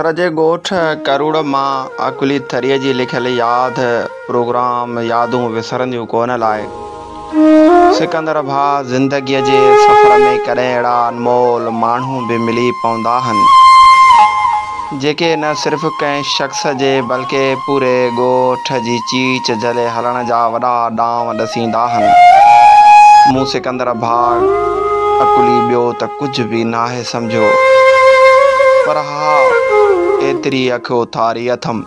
ٿر جي ڳوٺ ڪروڙ مان عقلي ٿريء جي لکيل ياد پروگرام يادون وسرنديون ڪونه لاء سڪندر ڀاء زندگيء جي سفر ۾ ڪڏهن اهڙا انمول ماڻهو به ملي پوندا آهن، جيڪي نه صرف ڪنهن شخص جي بلڪه پوري ڳوٺ جي چيچ جهلي هلڻ جا وڏا ڏانء ڏسيندا آهن. مون سڪندر ڀاء عقلي ٻيو ته ڪجهه به ناهي سمجهيو، پر ها ايتري اک اٿاري اٿم.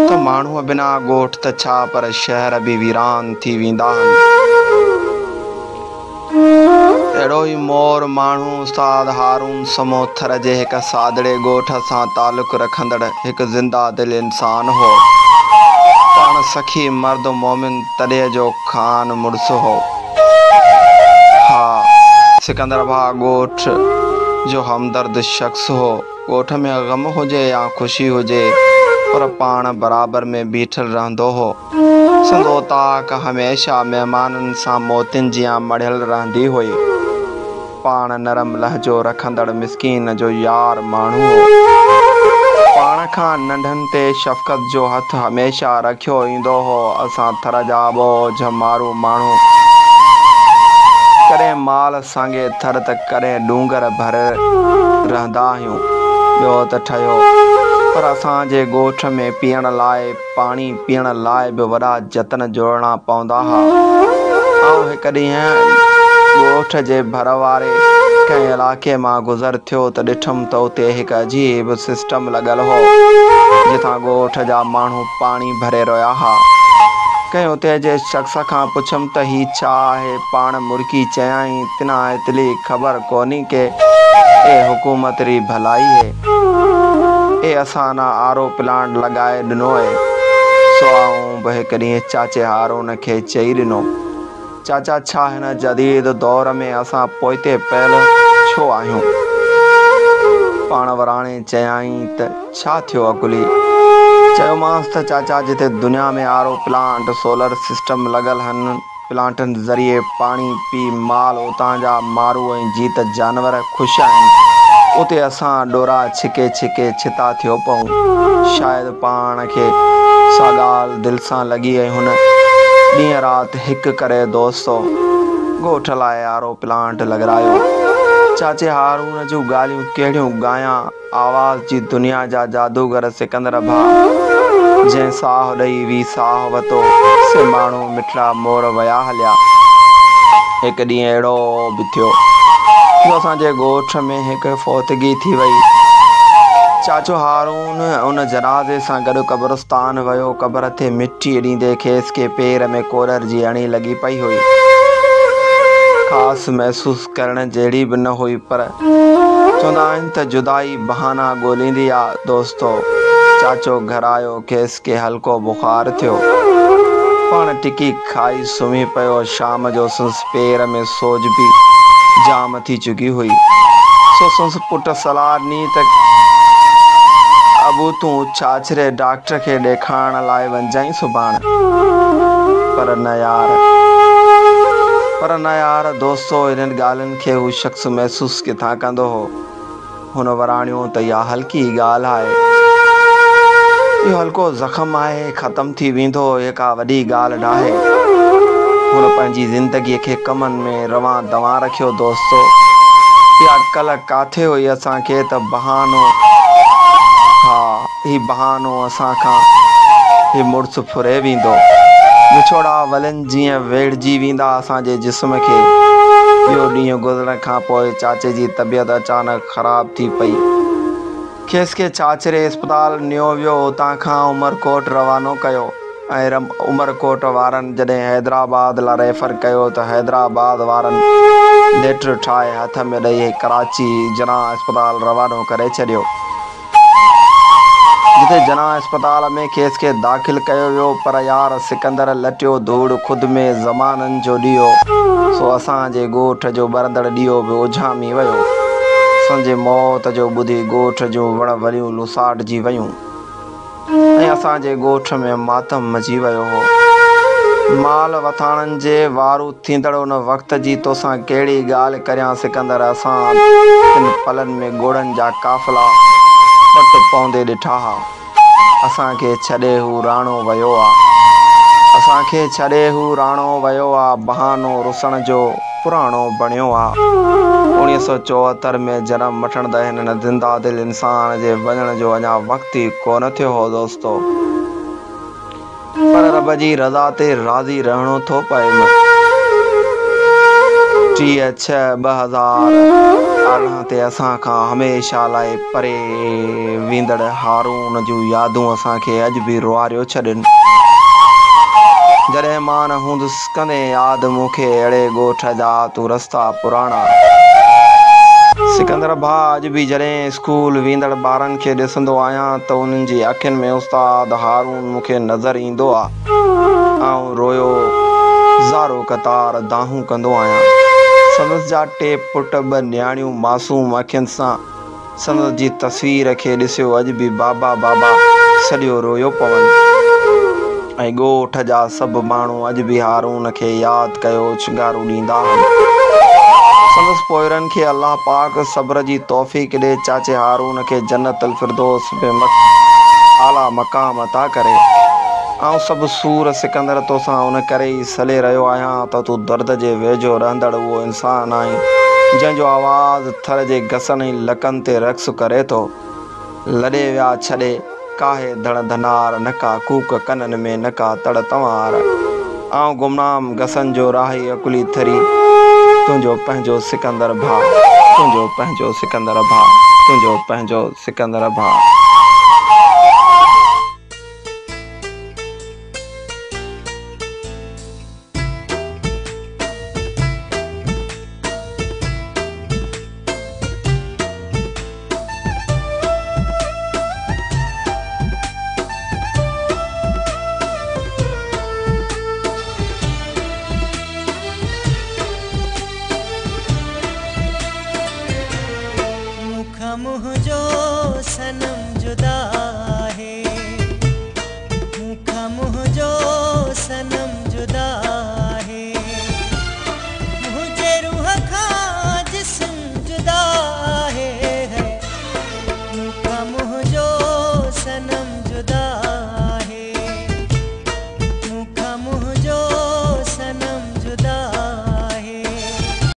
ته ماڻهوء بنا ڳوٺ ته ڇا پر شهر به ويران ٿي ويندا آهن. اهڙو ئي مور ماڻهو استاد هارون سمو ٿر جي هڪ سادڙي ڳوٺ سان تعلق رکندڙ هڪ زنده دل انسان هو. پاڻ سخي مرد مومن تڏيء جو خان مڙس هو. ها سڪندر ڀاء ڳوٺ جو همدرد شخص هو. ڳوٺ ۾ غم هجي يا خوشي هجي پر پاڻ برابر ۾ بيٺل رهندو هو. سندس اوطاق هميشه مهمانن سان موتين جيان مڙهيل رهندي هئي. پاڻ نرم لهجو رکندڙ مسڪين جو يار ماڻهو هو. پاڻ کان ننڍن تي شفقت جو هٿ هميشه رکيو ايندو هو. اسان ٿر جا اٻوجهه مارو ماڻهو ڪڏهن مال سانگي ٿر ته ڪڏهن ڏونگر ڀر رهندا آهيون. ٻيو ته ٺهيو پر اسان جي ڳوٺ ۾ پيئڻ لاء پاڻي پيئڻ لاء به وڏا جتن جوڙڻا پوندا ها. آئون هڪ ڏينهن ڳوٺ جي ڀر واري ڪنهن علائقي مان گذر ٿيو ته ڏٺم ته اتي هڪ عجيب سسٽم لڳل هو، جتان ڳوٺ جا ماڻهو پاڻي ڀري رهيا ها. ڪنهن اتي جي شخص کان پڇيم ته هي ڇا آهي؟ پاڻ مرڪي چيائين، تنها ايتلي خبر ڪونهي ڪي اي حڪومت ري ڀلائي هي. اي اسان نا آر او پلانٽ لڳائي ڏنو اي. سو آئون به هڪ ڏينهن چاچي هارون کي چئي ڏنو، چاچا ڇا هن جديد دور ۾ اسان پوئتي پيل ڇو آهيون؟ پاڻ وراڻي چيائين ته ڇا ٿيو عقلي؟ چيومانس ته چاچا جتي دنيا ۾ R O plant, solar system لڳل هن، پلانٽن ذريعي پاڻي پي مال اتان جا مارو ۽ جيت جانور خوش آهن. اتي اسان ڏورا ڇڪي ڇڪي ڇتا ٿيو پئون. شايد پاڻ کي سا ڳالهه دل سان لڳي ۽ هن ڏينهن رات هڪ ڪري دوستو ڳوٺ لاء آر او پلانٽ لڳرايو. چاچي هارون جون ڳالهيون ڪهڙيون ڳايان. آواز جي دنيا جا جادوگر سڪندر ڀاء، جنهن ساهه ڏئي ويساهه وتو، سي ماڻهو مٺڙا مور ويا هليا. هڪ ڏينهن اهڙو به ٿيو جو اسان جي ڳوٺ ۾ هڪ فوتگي ٿي وئي. چاچو هارون ان جنازي سان گڏ قبرستان ويو. قبر تي مٽي ڏيندي کيس کي پير ۾ ڪوڏر جي اڻي لڳي پئي هئي. خاص محسوس ڪرڻ جهڙي به نه هئي پر چوندا آهن ته جدائي بهانا ڳوليندي آ دوستو چاچو گهر آيو کيس ڪي هلڪو بخار ٿيو پاڻ ٽڪي کائي سمهي پيو شام جو سندس پير ۾ سوڄ به جام ٿي چڪي هئي سو سندس پٽ صلاح ڏني ته ابو تون ڇاڇري ڊاڪٽر کي ڏيکارڻ لاء وڃجانء سڀاڻ پر نه يار پر نه يار دوستو انهن ڳالهين کي هو شخص محسوس ڪٿان ڪندو هو. هن وراڻيو ته اها هلڪي ڳالهه آهي. اهو هلڪو زخم آهي، ختم ٿي ويندو، اها ڪا وڏي ڳالهه ناهي. هن پنهنجي زندگيء کي ڪمن ۾ روان دوان رکيو. دوستو! اها عقل ڪاٿي هئي اسان کي ته بهانو، ها هي بهانو اسان کان هي مڙس ڦري ويندو. وڇوڙا ولين جيئن ويڙهجي ويندا اسان جي جسم کي. ٻيو ڏينهن گذرڻ کان پوء چاچي جي طبيعت اچانڪ خراب ٿي پئي. کيس کي ڇاڇري اسپتال نيو ويو اتان کان عمرڪوٽ روانو ڪيو ۽ عمرڪوٽ وارن جڏهن حيدرآباد لا ريفر ڪيو ته حيدرآباد وارن ليٽر ٺاهي هٿ ۾ ڏئي ڪراچي جناح اسپتال روانو ڪري ڇڏيو. جتي جناح اسپتال ۾ کيس کي داخل ڪيو ويو پر يار سڪندر لٽيو ڌوڙ خود ۾ زمانن جو ڏيئو سو اسان جي ڳوٺ جو ٻرندڙ ڏيئو به اجهامي ويو. سندس موت جو ٻڌي ڳوٺ جون وڻ وليون لوساٽجي ويون. ۽ اسان جي ڳوٺ ۾ ماتم مچي ويو هو. مال وٿاڻن جي وارو ٿيندڙ ان وقت جي توسان ڪهڙي ڳالهه ڪريان سڪندر اسان تن پلن ۾ ڳوڙهن جا قافلا پٽ پوندي ڏٺا ها. اسان کي ڇڏي هو راڻو ويو آ. اسان کي ڇڏي هو راڻو ويو آ. بهانو رسڻ جو پراڻو بڻيو آ. 1974 ۾ جنم وٺندڙ هن زنده دل انسان جي وڃڻ جو اڃا وقت ئي ڪونه ٿيو هو دوستو. پر رب جي رضا تي راضي رهڻو ٿو پئيم. 30 ڇهه 2018 تي اسان کان هميشه لاء پري ويندڙ هارون جون يادون اسان کي اڄ به روئاريو ڇڏين. جڏهن مان نه هوندس ڪندين ياد مون کي اڙي ڳوٺ جا تون رستا پراڻا. سڪندر ڀاء اڄ به جڏهن اسڪول ويندڙ ٻارن کي ڏسندو آهيان ته انهن جي اکين ۾ استاد هارون مون کي نظر ايندو آ. آئون رويو زارو قطار دانهون ڪندو آهيان. سندس جا ٽي پٽ ٻه نياڻيون معصوم اکين سان سندس جي تصوير کي ڏسيو اڄ به بابا بابا سڏيو رويو پون ۽ ڳوٺ جا سڀ ماڻهو اڄ به هارون کي ياد ڪيو اوڇنگارون ڏيندا آهن. سندس پوئرن کي الله پاڪ صبر جي توفيق ڏي چاچي هارون کي جنت الفردوس ۾ اعليٰ مقام عطا ڪري. آئون سڀ سور سڪندر توسان ان ڪري ئي سلي رهيو آهيان ته تون درد جي ويجهو رهندڙ اهو انسان آهين جنهن جو آواز ٿر جي گسن ۽ لڪن تي رقص ڪري ٿو. لڏي ويا ڇڏي ڪاهي ڌڻ ڌنار نه ڪا ڪوڪ ڪنن ۾ نه ڪا تڙ تنوار. آئون گمنام گسن جو راهي عقلي ٿري تنهنجو پنهنجو سڪندر ڀاء تنهنجو پنهنجو سڪندر ڀاء تنهنجو پنهنجو سڪندر ڀاء.